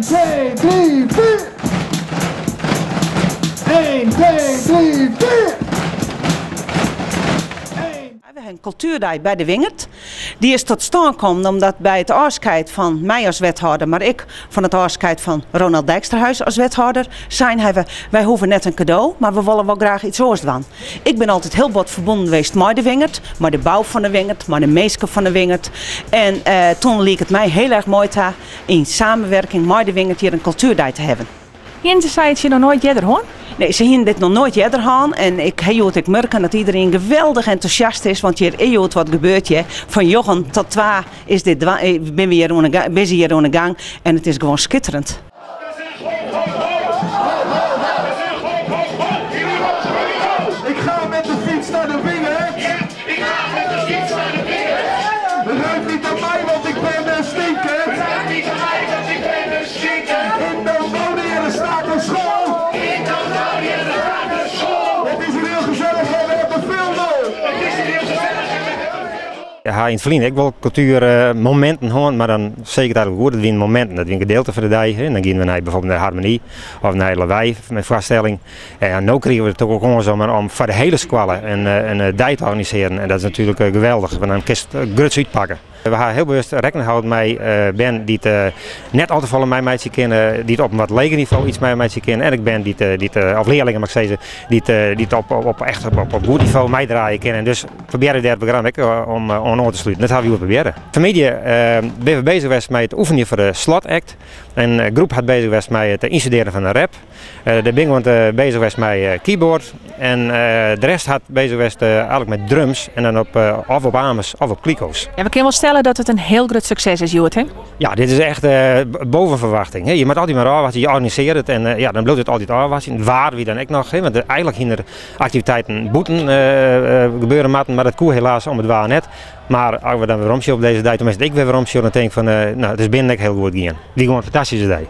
1, 2, 3, 4. 1, 2, 3, 4. We hebben een cultuurdag bij de Wingerd. Die is tot stand gekomen omdat bij het afscheid van mij als wethouder, maar ik van het afscheid van Ronald Dijksterhuis als wethouder, zijn hebben wij hoeven net een cadeau, maar we willen wel graag iets oors doen. Ik ben altijd heel wat verbonden geweest met de Wingerd, met de bouw van de Wingerd, met de meesten van de Wingerd. En toen leek het mij heel erg mooi te in samenwerking met de Wingerd hier een cultuurdag te hebben. Jente zei het je nog nooit eerder hoor? Nee, ze hebben dit nog nooit eerder gehad. En ik heb ik merken dat iedereen geweldig enthousiast is. Want hier is wat gebeurt je. Van Jochen tot twa is dit ben we hier aan de ben ze hier aan de gang. En het is gewoon schitterend. Ik ga met de fiets naar de Wingerd. Ja, ik ga met de fiets naar de Wingerd. Ruik niet aan mij, want ik ben een stinker. Ruik niet aan mij, want ik ben een stinker. In Dambonië er staat een school. In Dambonië er staat een school. Het is hier heel gezellig en we hebben veel lol. Het is hier heel gezellig en we hebben veel lol. Ja, in het verleden ik wel cultuurmomenten hoor, maar dan zeker eigenlijk goed, dat zijn momenten, dat zijn gedeelte van de dag. Hè. Dan gaan we naar, bijvoorbeeld naar Harmonie of naar Lawei met voorstelling. En nu krijgen we het ook gewoon zomaar om voor de hele squallen een dag te organiseren. En dat is natuurlijk geweldig, want dan kun je het gruts uitpakken. We gaan heel bewust rekening houden met ben die het net al te volle mij meidje kennen, die het op een wat lager niveau iets mij meidje kennen. En ik ben die het die het of leerlingen mag ik zeggen, die het die het op, op, op echt op, op, op goed niveau mij draaien kennen. En dus proberen daar het programma ook om aan te sluiten. Dat gaan we proberen. Vanmiddag ben we bezig geweest met het oefenen voor de slotact. Een groep had bezig geweest met het instuderen van een rap. De bingo had bezig geweest met keyboard. En de rest had bezig geweest eigenlijk met drums. En dan of op ames of op kliko's. Ja, we kunnen wel stellen dat het een heel groot succes is, Joert, hè? Ja, dit is echt boven verwachting. Hè. Je moet altijd maar afwachten, je organiseert het en dan blijft het altijd afwachten. Waar wie dan ook nog, hè, want er eigenlijk zijn er activiteiten boeten gebeuren moeten, maar dat koe helaas om het waar net. Maar als we dan weer omzien op deze dag, tenminste ik weer omzien, dan denk ik van nou, het is binnen heel goed gegaan. Die gewoon een fantastische dag.